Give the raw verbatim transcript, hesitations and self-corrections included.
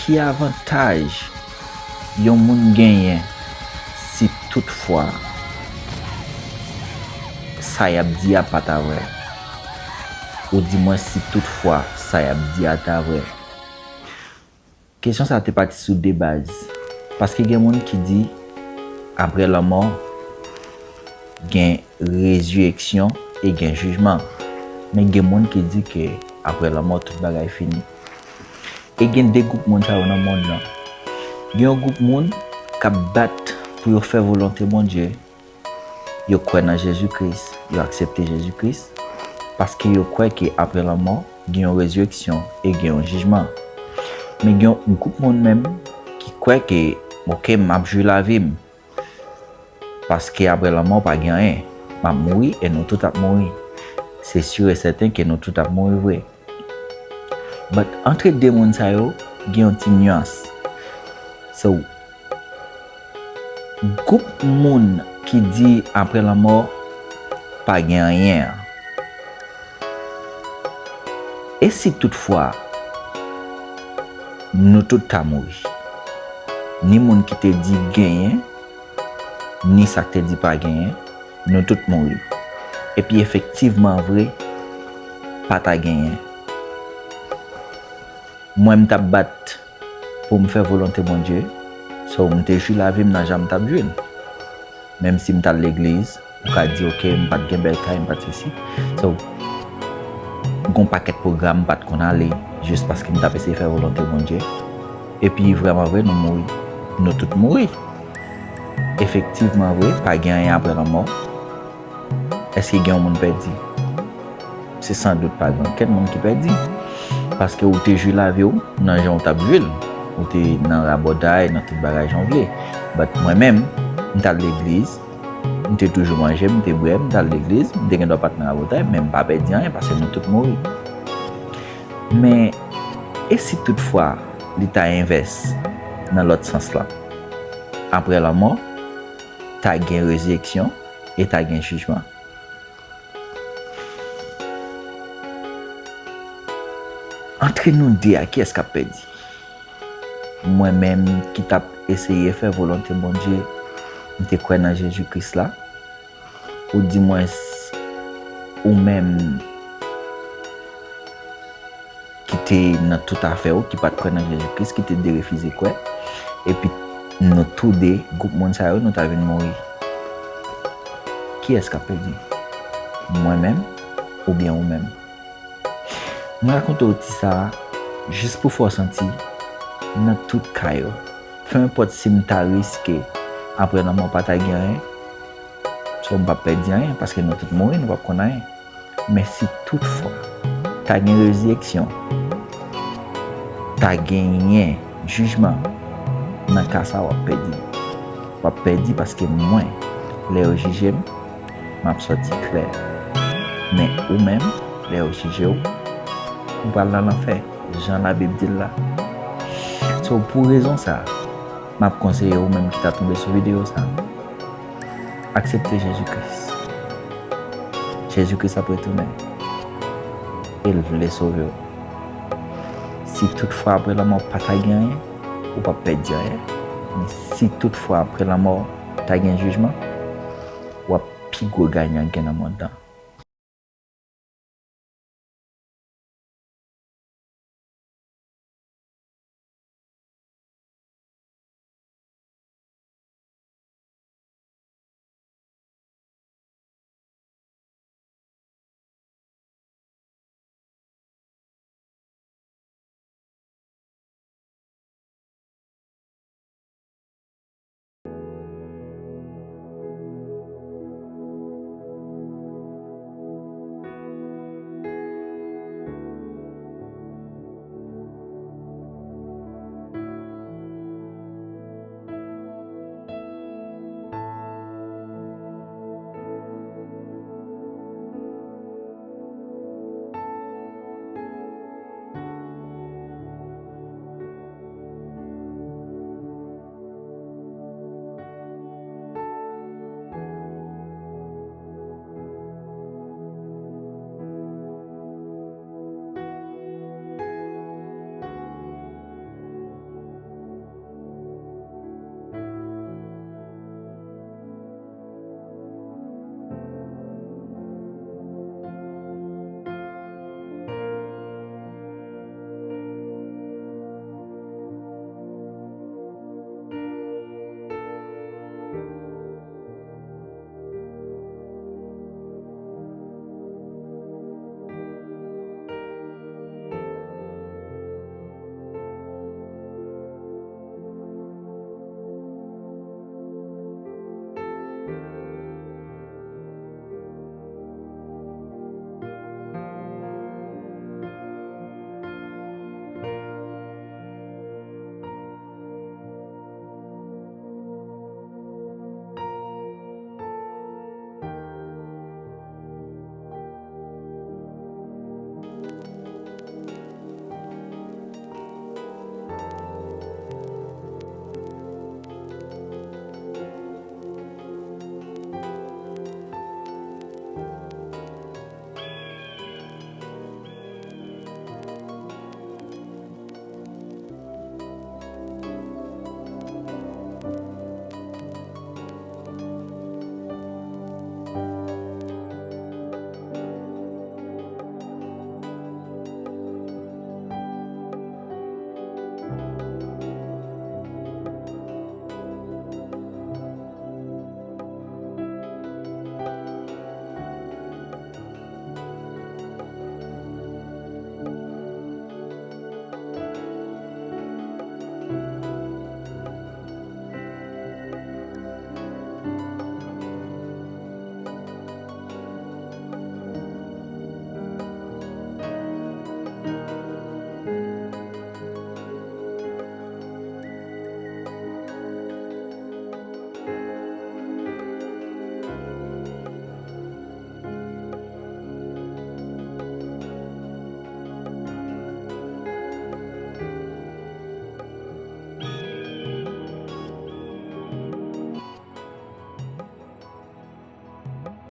Ki avantaj yon moun genyen si toutfwa sa y ap di a pa ta vrè? Oudimwen si toutfwa sa y ap di a ta vrè? Kesyon sa a te pati sou de baz. Paske gen moun ki di, apre lanmò, gen rezireksyon e gen jijman. Men gen moun ki di ke apre lanmò, tout bagay fini. E gen de gwoup moun sa yo nan mond lan. Gen yon gwoup moun k ap bat pou yo fè volonte Bondye. Yo kwè nan Jezi Kris, yo aksepte Jezi Kris, paske yo kwè ke apre lanmò, gen yon rezireksyon e gen yon jijman. Men gen yon gwoup moun menm ki kwè ke, oke, m ap jwi lavi m, paske apre lanmò pa gen anyen. M ap mouri e nou tout ap mouri. Se si e sèten ke nou tout ap mouri vre. But antre de moun sa yo, gen yon ti nyans. So, gwoup moun ki di apre lanmò pa gen anyen an, e si toutfwa nou tout ta mouri? Ni moun ki te di genyen, ni sa k te di pa genyen, nou tout mouri. Epi efektivman vre, pa ta genyen. Mwen m t ap bat pou m fè volonte Bondye, so m te jwi lavi m nan jan m t ap jwi l. Menm si m t al legliz, ou ka di, oke, m pa t gen bèl kay, m pa t sesi. So, gon pakèt pwogram m pa t konn ale, jis paske m t ap eseye fè volonte Bondye. Epi vrèman vre, nou mouri. Nou tout mouri. Efektivman vre, pa gen anyen apre lanmò. Èske gen yon moun pèdi? Se san dout pa gen okenn moun ki pèdi. Paske ou te jwi lavi w nan jan w t ap jwi l. Ou te nan rabòday, nan tout bagay jan w vle. But mwen menm, m t al legliz, m te toujou manje, m te bwè, m t al legliz, m te gen dwa pa t nan rabòday, men m pa pèdi anyen paske nou tout mouri. Men, e si toutfwa li ta envès nan lòt sans lan? Apre lanmò, ta gen rezireksyon e ta gen jijman. Antre nou de a, kiyès k ap pèdi? Mwen menm ki t ap eseye fè volonte Bondye, m te kwè nan Jezi Kris la, oudimwens ou menm ki te nan tout afè w, ki pa t kwè nan Jezi Kris, ki te derefize kwè, epi nou tou de, gwoup moun sa yo, nou ta vin mouri. Kiyès k ap pèdi? Mwen menm oubyen ou menm? Mwen rakonte w ti sa a jis pou fè w santi nan tout ka yo, penenpòt si m ta riske apre lanmò pa ta gen anyen, so m p ap pèdi anyen, paske nou tout mouri, nou p ap konn anyen. Men si toutfwa ta gen rezireksyon, ta genyen jijman, nan ka sa a w ap pèdi. W ap pèdi paske mwen, lè yo jije m, m ap sòti klè. Men ou menm, lè yo jije w, ou pral nan lanfè, jan Labib di l la. So, pou rezon sa a, m ap konseye ou menm ki ta tonbe sou videyo sa a, aksepte Jezi Kris. Jezi Kris ap retounen. E l vle sove w. Si toutfwa apre lanmò pa ta gen anyen, ou p ap pèdi anyen. Men si toutfwa apre lanmò ta gen jijman, w ap pi gwo ganyan k gen nan mond lan.